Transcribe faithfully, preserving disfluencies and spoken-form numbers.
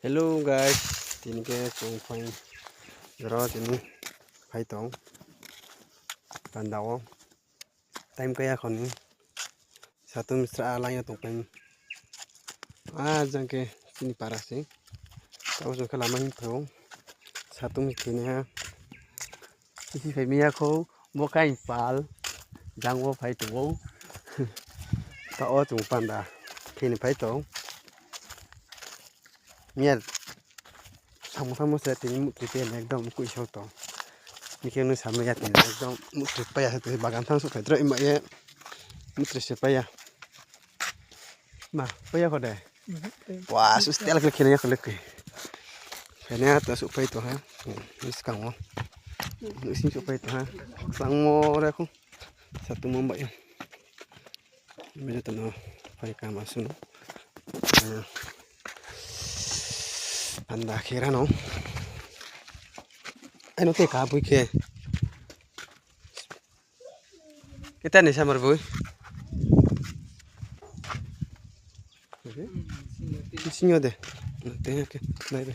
Hello guys, tini khe chung phai jora tini phai tong panda wo. Time kaya kho ni satung sra a line yo tongpai. A jang khe chini para se. Tabo chung khe lama hing phai ou. Satung si thini ha. Isi phai mi ya kho, bo khe aini pal, jang wo phai tong ou. Ta wo chung panda khe ni phai tong. Miya, samung tangmo se tini muhtri pai ya ni ekdom kuisa tong. Ni khe nung samai ya tini ekdom muhtri pai ya se tini bagan thanng souhphai droi ma ye. Muhtri se pai ya. Ma, pai ya kho de. Wa, su stel khe khe nai ya kho le khe. Khe nai ya to souhphai tong ha. Ni skang wo. Ni sing souhphai tong ha. Skang wo re kho. Satung mo bai ya. Bini joto no phai kama sung. Panda khe ra no. Aino khe ka bui khe. Keta ni samar bui. Sing yo de. Te khe nai de.